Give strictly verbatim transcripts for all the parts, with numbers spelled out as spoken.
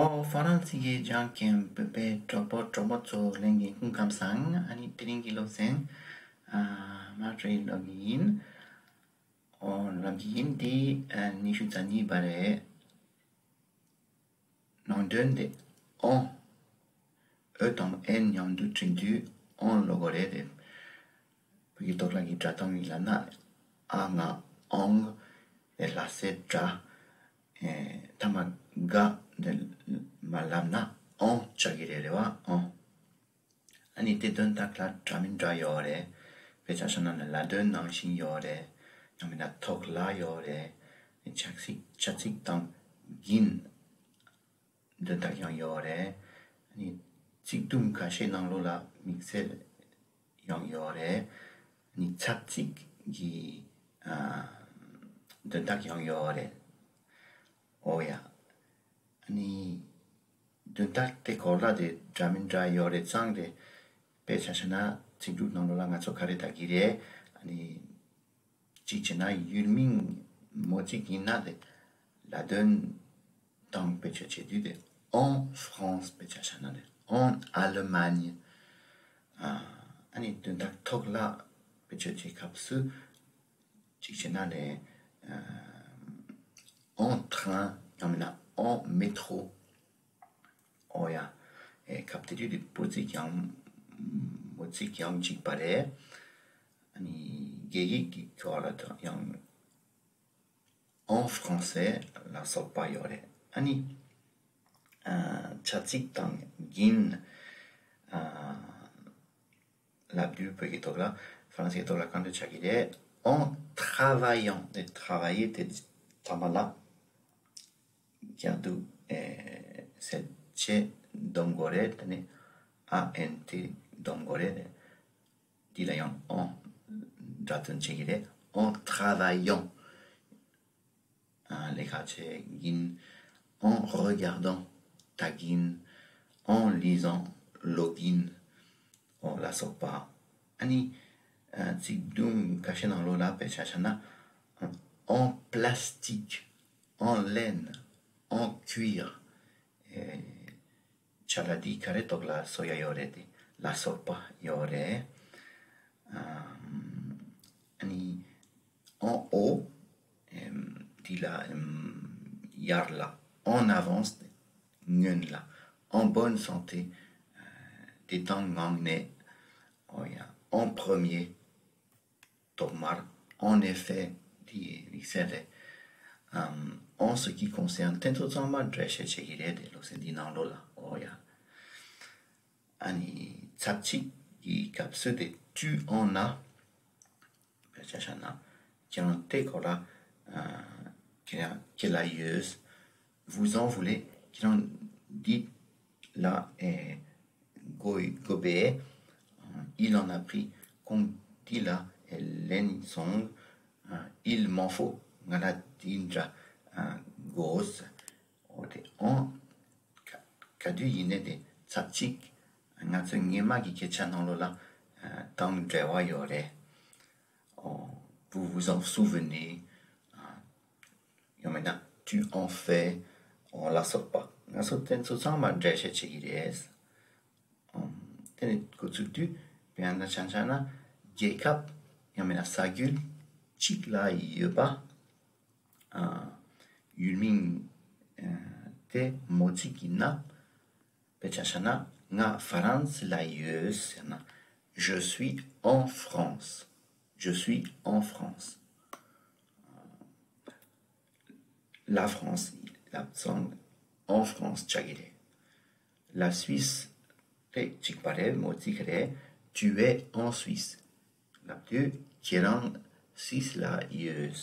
ཨོ། ཧྥ་རན་སི་གི་སྦྱང་མཁན་བོད་པའི་གྲོགས་པོ་གྲོགས་མོ་ཚོ་ལྷན་རྒྱས་སྐུ་ཁམས་བཟང་། ཨ་ནི་དེ་རིང་གི་སློབ་ཚན་ཨ་མ་ཊྲེ་ལོ་གི་ཡིན། ཨོ། ལབ་ཀྱི་ཡིན། དེ་ཨ་ཉི་ཤུ་རྩ་གཉིས་པ་རེད། ནང་དོན་དེ་ཨོ། ཨོ་དང་ཨེན་མཉམ་དུ་བྲིས་དུས་ཨོང་ལབ་དགོས་རེད་དེ། བོད་ཀྱི་ཐོག་ལ་གི་སྒྲ་གདངས་ལ་ན་ཨ་ང་ཨོང་དེ་ལ་སེ་སྒྲ། ཨེ་ཐ་མ་ག་འདི་མ་ལབ་ན་ཨོང་ཆགས་ཀྱི་རེད། རེད་བ། ཨོང་། ཨ་ནི་དེ་དོན་དག་ལ་འདྲ་མི་འདྲ་ཡོད་རེད། དཔེ་ཆ་བཞག་ན་ལ་དོན་ནང་བཞིན་ཡོད་རེད། ཡང་མིན་ན་ཐོག་ལ་ཡོད་རེད། བྱ་ཚིག་བྱ་ཚིག་དང་གིན་དོན་དག་ཡང་ཡོད་རེད། ཨ་ནི་ཚིག་དུམ་ཁ་ཤས་ནང་ལོགས་ལ་དམིགས་བསལ་ཡང་ཡོད་རེད། ཨ་ནི་ཚབ་ཚིག་གི་ཨ་དོན་དག་ཡང་ཡོད་རེད། ཨོ་ཡ། ཨ་ནི་དོན་དག་དེ་གོ་ལ་དེ་འདྲ་མི་འདྲ་ཡོད་རེད་ཙང་དེ། དཔེ་ཆ་བཞག་ན་ཚིག་གྲུབ་ནང་ལོགས་ལ་ང་ཚོ་ག་རེ་ལྟ་གི་རེད། ཨ་ནི་གཅིག་བྱས་ན་ཡུལ་མིང་མོ་ཚིག་ཡིན་ན་དེ་ལ་དོན་དང་བེད་སྤྱོད་བྱེད་དུས་དེ་en France དཔེ་ཆ་བཞག་ན་དེ་en Allemagne། ཨ་ཨ་ནི་དོན་དག་ཐོག་ལ་བེད་སྤྱོད་བྱེད་སྐབས་སུ། གཅིག་བྱས་ན་ལས། ཨ་en train ཡང་མིན་ན་en métro། ཨོ་ཡ། ཨེ་སྐབས་དེ་དུས་དེ་བོད་ཚིག་ཡང་། བོད་ཚིག་ཡང་གཅིག་པ་རེད། ཨ་ནི་རྒྱ་ཡིག་གི་སྐོར་ལ་དང་ཡང་en français ལ་སོགས་པ་ཡོད་རེད། ཨ་ནི་ཨ་བྱ་ཚིག་དང་གིན་ཨ་ལབ་དུས་བོད་ཀྱི་ཐོག་ལ་ཧྥ་རན་སིའི་ཐོག་ལ་གང་འདྲ་ཆགས་ཀྱི་རེད། en travaillant དེ་travailler དེ་ཐ་མ་ལ་རྒྱག་དུས་ཨེ་གསལ་བྱེད་སྡོམ་དགོས་རེད། དེ་ནས་ཨ་ཨེན་ཊི་སྡོམ་དགོས་རེད། འདི་ལ་ཡང་en འདྲ་དོན་བྱེད་ཀྱི་རེད། en travaillant ཨ་ལས་ཀ་བྱེད་ཀྱིན། en regardant ལྟ་གིན། en lisant ཀློག་གིན། ཨོ་ལ་སོགས་པ། ཨ་ནི་ཨ་ཚིག་དུམ་ཁ་ཤས་ནང་ལོགས་ལ་དཔེ་ཆ་བཞག་ན། en plastique en laine en cuir ཨེ་བྱ་ལ་འདི་ག་རེ་ཐོག་ལ་བཟོ་ཡ་ཡོད་རེད་དེ་ལ་སོགས་པ་ཡོད་རེད། ཨ་ནི་en haut འདི་ལ་ཡར་ལ། en avance སྔོན་ལ། en bonne santé བདེ་ཐང་ངང་ནས། ཨོ་ཡ། en premier ཐོག་མར། en effet འདི་དམིགས་བསལ་རེད། en ce qui concerne དེ་ཚོ་ཚང་མ་འགྲེལ་བཤད་བྱེད་ཀྱི་རེད་དེ་སློབ་ཚན་འདི་ནང་ལོགས་ལ། ཨོ་ཡ། ཨ་ནི་ཚབ་ཚིག་གི་སྐབས་སུ་དེ་tu en as དཔེ་ཆ་བཞག་ན་ཁྱེད་རང་དེ་གོ་ལ་ཁྱེད་རང་ཁྱེད་ལ་ཡོད། vous en voulez ཁྱེད་རང་འདི་ལ་ཨེ་དགོས་དགོས་པས། il en a pris ཁོང་འདི་ལ་ཨེ་ལེན་སོང་། il m'en faut ང་ལ་འདི་འདྲ་དགོས། འོ་དེ་en ག་དུས་ཡིན་ནའི་དེ་ཚབ་ཚིག་ང་ཚོའི་སྔོན་མ་གི་སྐད་ཆ་ནང་ལོགས་ལ་དང་འབྲེལ་བ་ཡོད་རེད། ཨོ། vous vous en souvenez ཡང་མིན་ན་tu en fais ཨོ་ལ་སོགས་པ། ང་ཚོ་དེ་ཚོ་ཚང་མ་འགྲེལ་བཤད་བྱེད་ཀྱི་རེད། ཨམ། དེ་ནས་འགོ་ཚུགས་དུས་དཔེར་ན་ཆ་བཞག་ན་རྒྱལ་ཁབ་ཡང་མིན་ན་ས་ཁུལ་གཅིག་ལ་ཡོད་པ། ཨ། ཡུལ་མིང་ཨ་དེ་མོ་ཚིག་ཡིན་ན། དཔེ་ཆ་བཞག་ན་ང་ཧྥ་རན་སི་ལ་ཡོད་ཟེར་ན། je suis en France je suis en France la France ལབ་ཙང་en France ཆགས་ཀྱི་རེད། la Suisse དེ་གཅིག་པ་རེད། མོ་ཚིག་རེད། tu es en Suisse ལབ་དུས་ཁྱེད་རང་སུད་སི་ལ་ཡོད།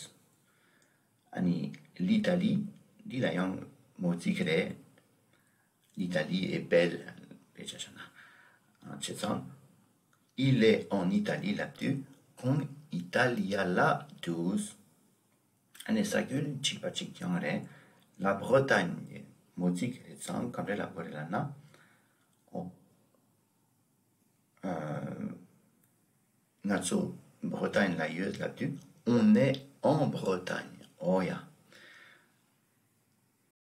ཨ་ནི་l'Italie འདི་ལ་ཡང་མོ་ཚིག་རེད། l'Italie est belle དཔེ་ཆ་བཞག་ན། ཨ་བྱས་ཙང་il est en Italie ལབ་དུས་ཁོང་ཨི་ཏཱ་ལི་ཡ་ལ་འདུག་ཨ་ནི་ས་ཁུལ་གཅིག་པ་གཅིག་རྐྱང་རེད། la Bretagne མོ་ཚིག་རེད་ཙང་ག་འདྲ་ལབ་དགོས་རེད་ལབ་ན། ཨོ། ཨ། ང་ཚོ་Bretagne ལ་ཡོད་ལབ་དུས་on est en Bretagne ཨོ་ཡ།